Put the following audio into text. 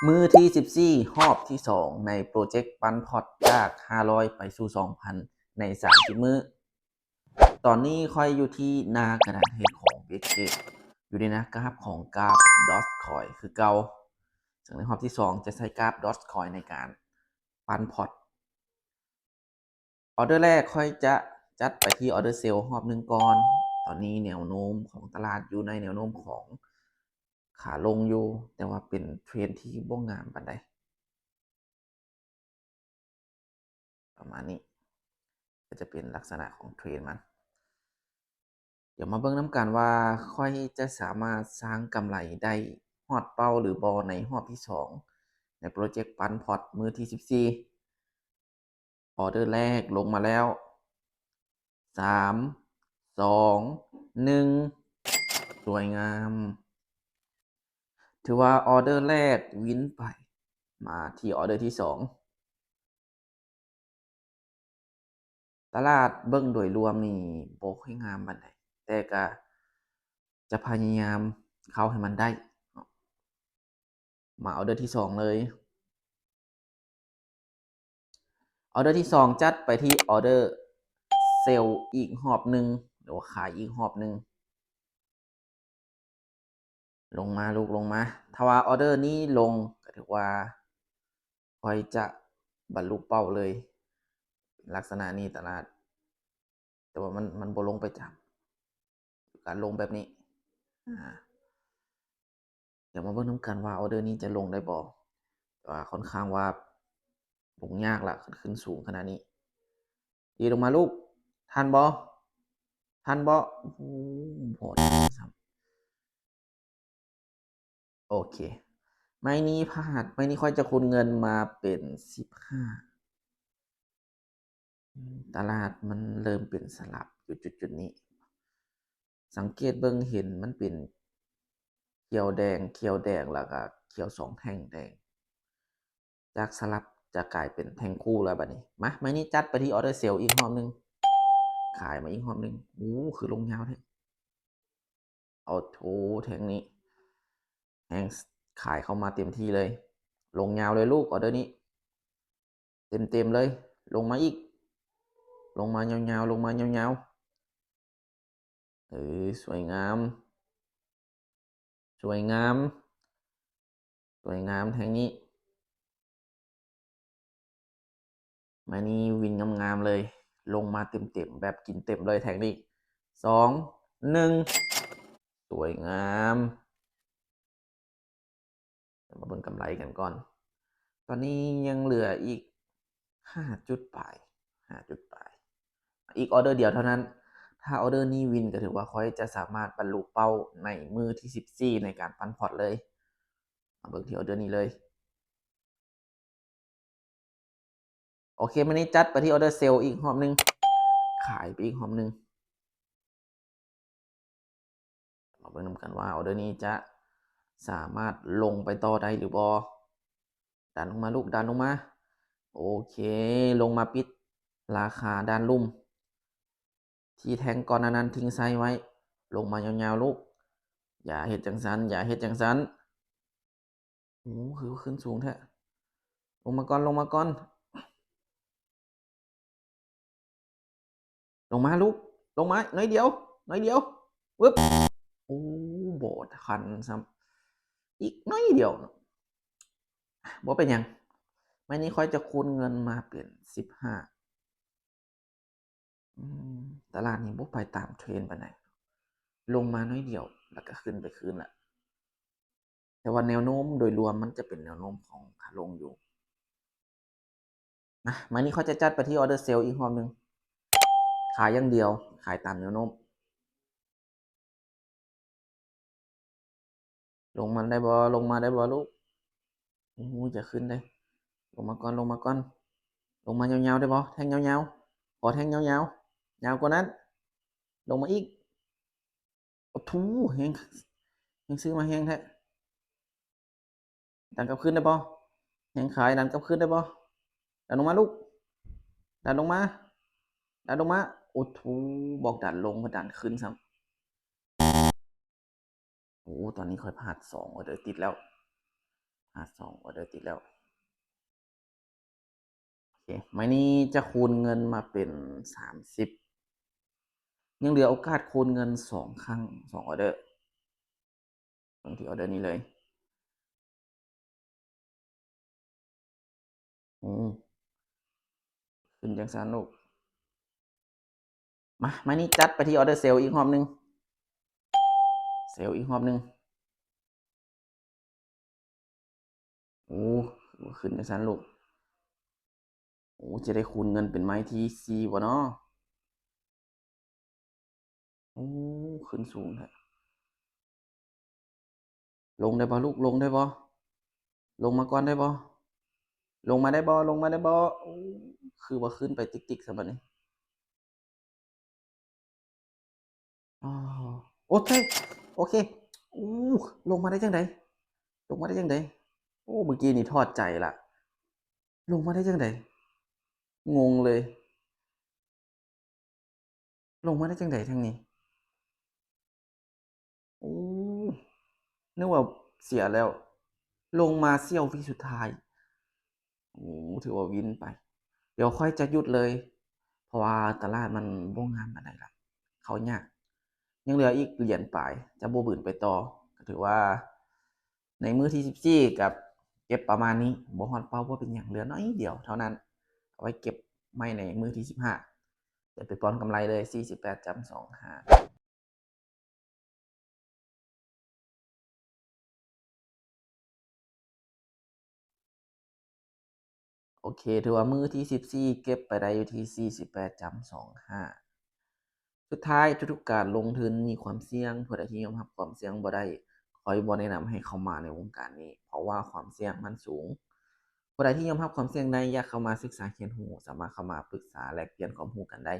ມື້ທີສິບສີ່ ຮອບທີສອງ ໃນໂປຣເຈັກປັ່ນພອດຈາກຫ້າຮ້ອຍໄປສູ່ສອງພັນໃນສາມສິບມື້. ຕອນນີ້ຂ້ອຍຢູ່ທີ່ໜ້າກະດານເທຣດຂອງ Bitget ຢູ່ໃນໜ້າກຣາຟຂອງກຣາຟ Dogecoin ຄືເກົ່າ. ເຊິ່ງໃນຮອບທີສອງຈະໃຊ້ກຣາຟ Dogecoin ໃນການປັ່ນພອດ. ອອເດີແລກຂ້ອຍຈະຈັດໄປທີ່ອອເດີເຊລຮອບໜຶ່ງກ່ອນ. ຕອນນີ້ແນວໂນ້ມຂອງຕະຫຼາດຢູ່ໃນແນວໂນ້ມຂອງຂາລົງຢູ່, ແຕ່ວ່າເປັນເທຣນທີ່ບໍ່ງາມປານໃດ. ປະມານນີ້ ກໍຈະເປັນລັກສະນະຂອງເທຣນມັນ. ດຽວມາເບິ່ງນຳກັນວ່າຂ້ອຍຈະສາມາດສ້າງກຳໄລໄດ້ຮອດເປົ້າຫຼືບໍ່ໃນຮອບທີສອງ ໃນໂປຣເຈັກປັ່ນພອດມື້ທີສິບສີ່. ອອເດີແລກລົງມາແລ້ວ ສາມ ສອງ ໜຶ່ງ ສວຍງາມ. ຖືວ່າອອເດີແລກວິນໄປ. ມາທີ່ອອເດີທີສອງ. ຕະຫຼາດເບິ່ງໂດຍລວມນີ້ບໍ່ຄ່ອຍງາມປານໃດ, ແຕ່ກະຈະພະຍາຍາມເຂົ້າໃຫ້ມັນໄດ້ເນາະ. ມາອອເດີທີສອງເລີຍ. ອອເດີທີສອງຈັດໄປທີ່ອອເດີເຊລອີກຮອບໜຶ່ງ ຫຼືວ່າຂາຍອີກຮອບໜຶ່ງ. ລົງມາລູກ ລົງມາ. ຖ້າວ່າອອເດີນີ້ລົງ ກໍຖືວ່າຂ້ອຍຈະບັນລຸເປົ້າເລີຍ. ລັກສະນະນີ້ຕະຫຼາດ, ແຕ່ວ່າມັນ ມັນບໍ່ລົງໄປຈ້ຳ. ການລົງແບບນີ້ ອາ ດຽວມາເບິ່ງນຳກັນວ່າອອເດີນີ້ຈະລົງໄດ້ບໍ່. ແຕ່ວ່າຂ້ອນຂ້າງວ່າລົງຍາກລະ ຄັນຂຶ້ນສູງຂະໜາດນີ້. ດີ ລົງມາລູກ. ທັນບໍ່? ທັນບໍ່? ໂອ້ໂຫ ບໍ່ທັນຊ້ຳ. ໂອເຄ ໄມ້ນີ້ພາດ, ໄມ້ນີ້ຂ້ອຍຈະຄູນເງິນມາເປັນສິບຫ້າ. ອືມ ຕະຫຼາດມັນເລີ່ມເປັນສະຫຼັບຢູ່ຈຸດໆນີ້. ສັງເກດເບິ່ງເຫັນມັນເປັນຂຽວແດງ ຂຽວແດງ ແລ້ວກະຂຽວສອງແທ່ງແດງ. ຈາກສະຫຼັບຈະກາຍເປັນແທ່ງຄູ່ແລ້ວບັດນີ້. ມາ ໄມ້ນີ້ຈັດໄປທີ່ອອເດີເຊລອີກຮອບໜຶ່ງ. ຂາຍມາອີກຮອບໜຶ່ງ. ໂອ້ ຄືລົງຍາວແທ້. ໂອ້ໂຫ ແທ່ງນີ້ແຮງຂາຍເຂົ້າມາເຕັມທີ່ເລີຍ. ລົງຍາວເລີຍລູກ ອອເດີນີ້ ເຕັມໆເລີຍ. ລົງມາອີກ ລົງມາຍາວໆ ລົງມາຍາວໆ. ເອີ ສວຍງາມ ສວຍງາມ ສວຍງາມແທ່ງນີ້. ໄມ້ນີ້ວິນງາມໆເລີຍ, ລົງມາເຕັມໆ ແບບກິນເຕັມເລີຍແທ່ງນີ້. ສອງ ໜຶ່ງ ສວຍງາມ. ມາເບິ່ງກຳໄລກັນກ່ອນ. ຕອນນີ້ຍັງເຫຼືອອີກຫ້າຈຸດປາຍ ຫ້າຈຸດປາຍ. ອີກອອເດີດຽວເທົ່ານັ້ນ. ຖ້າອອເດີນີ້ວິນ ກໍຖືວ່າຂ້ອຍຈະສາມາດບັນລຸເປົ້າໃນມື້ທີສິບສີ່ໃນການປັ່ນພອດເລີຍ. ມາເບິ່ງທີ່ອອເດີນີ້ເລີຍ. ໂອເຄ ມື້ນີ້ຈັດໄປທີ່ອອເດີເຊລອີກຮອບໜຶ່ງ, ຂາຍໄປອີກຮອບໜຶ່ງ. ມາເບິ່ງນຳກັນວ່າອອເດີນີ້ຈະສາມາດລົງໄປຕໍ່ໄດ້ຫຼືບໍ່. ດັນລົງມາລູກ ດັນລົງມາ. ໂອເຄ ລົງມາປິດລາຄາດ້ານລຸ່ມ ທີ່ແທ່ງກ່ອນໜ້ານັ້ນຖິ້ມໃສ່ໄວ້. ລົງມາຍາວໆລູກ. ຢ່າເຮັດຈັ່ງຊັ້ນ ຢ່າເຮັດຈັ່ງຊັ້ນ. ໂອ້ ຄືຂຶ້ນສູງແທ້. ລົງມາກ່ອນ ລົງມາກ່ອນ. ລົງມາລູກ ລົງມາໜ້ອຍດຽວ ໜ້ອຍດຽວ. ວຶບ. ໂອ້ ບໍ່ທັນຊ້ຳ. ອີກໜ້ອຍດຽວ. ບໍ່ເປັນຫຍັງ. ໄມ້ນີ້ຂ້ອຍຈະຄູນເງິນມາເປັນສິບຫ້າ. ອືມ ຕະຫຼາດນີ້ບໍ່ໄປຕາມເທຣນປານໃດ. ລົງມາໜ້ອຍດຽວ ແລ້ວກໍຂຶ້ນໄປຄືນລະ. ແຕ່ວ່າແນວໂນ້ມໂດຍລວມມັນຈະເປັນແນວໂນ້ມຂອງຂາລົງຢູ່. ນະ ມື້ນີ້ຂ້ອຍຈະຈັດໄປທີ່ອອເດີເຊລອີກຮອບໜຶ່ງ. ຂາຍຢ່າງດຽວ ຂາຍຕາມແນວໂນ້ມ. ລົງມາໄດ້ບໍ່? ລົງມາໄດ້ບໍ່ລູກ? ໂອ້ ຈະຂຶ້ນເດ້. ລົງມາກ່ອນ ລົງມາກ່ອນ. ລົງມາຍາວໆໄດ້ບໍ່? ແທ່ງຍາວໆ. ຂໍແທ່ງຍາວໆ. ຍາວກວ່ານັ້ນ. ລົງມາອີກ. ໂອ້ໂຫ ແຮງ ແຮງຊື້ມາແຮງແທ້. ດັນກັບຄືນໄດ້ບໍ່? ແຮງຂາຍ ດັນກັບຄືນໄດ້ບໍ່? ດັນລົງມາລູກ ດັນລົງມາ ດັນລົງມາ. ໂອ້ໂຫ ບອກດັນລົງ ບໍ່ດັນຂຶ້ນຊ້ຳ. ໂອ້ ຕອນນີ້ຂ້ອຍພາດສອງອອເດີຕິດແລ້ວ. ຫາສອງອອເດີຕິດແລ້ວ. ໂອເຄ ໄມ້ນີ້ຈະຄູນເງິນມາເປັນສາມສິບ ຍັງເຫຼືອໂອກາດຄູນເງິນສອງຄັ້ງ ສອງອອເດີ. ເບິ່ງທີ່ອອເດີນີ້ເລີຍ. ໂອ້ ຂຶ້ນຈັ່ງຊັ້ນລູກ. ມາ ມານີ້ ຈັດໄປທີ່ອອເດີເຊວອີກຮອບໜຶ່ງ ເຊວອີກຮອບໜຶ່ງ. ໂອ້ ຄືວ່າຂຶ້ນຈັ່ງຊັ້ນລູກ. ໂອ້ ຈະໄດ້ຄູນເງິນເປັນໄມ້ທີສີ່ບໍ່ນໍ? ໂອ້ ຂຶ້ນສູງແທ້. ລົງໄດ້ບໍ່ລູກ? ລົງໄດ້ບໍ່? ລົງມາກ່ອນໄດ້ບໍ່? ລົງມາໄດ້ບໍ່? ລົງມາໄດ້ບໍ່? ໂອ້ ຄືວ່າຂຶ້ນໄປຕິກໆ ຊະບັດນີ້. ອໍ ໂອເຄ ໂອເຄ. ໂອ້ ລົງມາໄດ້ຈັ່ງໃດ? ລົງມາໄດ້ຈັ່ງໃດ? ໂອ້ ເມື່ອກີ້ນີ້ຖອດໃຈລະ. ລົງມາໄດ້ຈັ່ງໃດ? ງົງເລີຍ. ລົງມາໄດ້ຈັ່ງໃດທາງນີ້? ໂອ້ ນຶກວ່າເສຍແລ້ວ. ລົງມາສ່ຽວວິສຸດທ້າຍ. ໂອ້ ຖືວ່າວິນໄປ. ດຽວຂ້ອຍຈະຢຸດເລີຍ ເພາະວ່າຕະຫຼາດມັນບໍ່ງາມປານໃດລະ ເຂົ້າຍາກ. ຍັງເຫຼືອອີກຫຼຽນປາຍ ຈະບໍ່ບືນໄປຕໍ່. ກໍຖືວ່າໃນມື້ທີສິບສີ່ກໍເກັບປະມານນີ້ ບໍ່ຮອດເປົ້າບໍ່ເປັນຫຍັງ ເຫຼືອໜ້ອຍດຽວເທົ່ານັ້ນ. ເອົາໄວ້ເກັບໃໝ່ໃນມື້ທີສິບຫ້າ ຈະໄປປ່ອນກຳໄລເລີຍ ສີ່ສິບແປດຈຸດສອງຫ້າ. ໂອເຄ ຖືວ່າມື້ທີສິບສີ່ເກັບໄປໄດ້ຢູ່ທີ່ສີ່ສິບແປດຈຸດສອງຫ້າ. ສຸດທ້າຍ ທຸກໆການລົງທຶນມີຄວາມສ່ຽງ, ຜູ້ໃດທີ່ຍອມຮັບຄວາມສ່ຽງບໍ່ໄດ້ ຂ້ອຍບໍ່ແນະນຳໃຫ້ເຂົ້າມາໃນວົງການນີ້ ເພາະວ່າຄວາມສ່ຽງມັນສູງ. ຜູ້ໃດທີ່ຍອມຮັບຄວາມສ່ຽງໄດ້ ຢາກເຂົ້າມາສຶກສາຮຽນຮູ້ ສາມາດເຂົ້າມາປຶກສາແລກປ່ຽນຄວາມຮູ້ກັນໄດ້.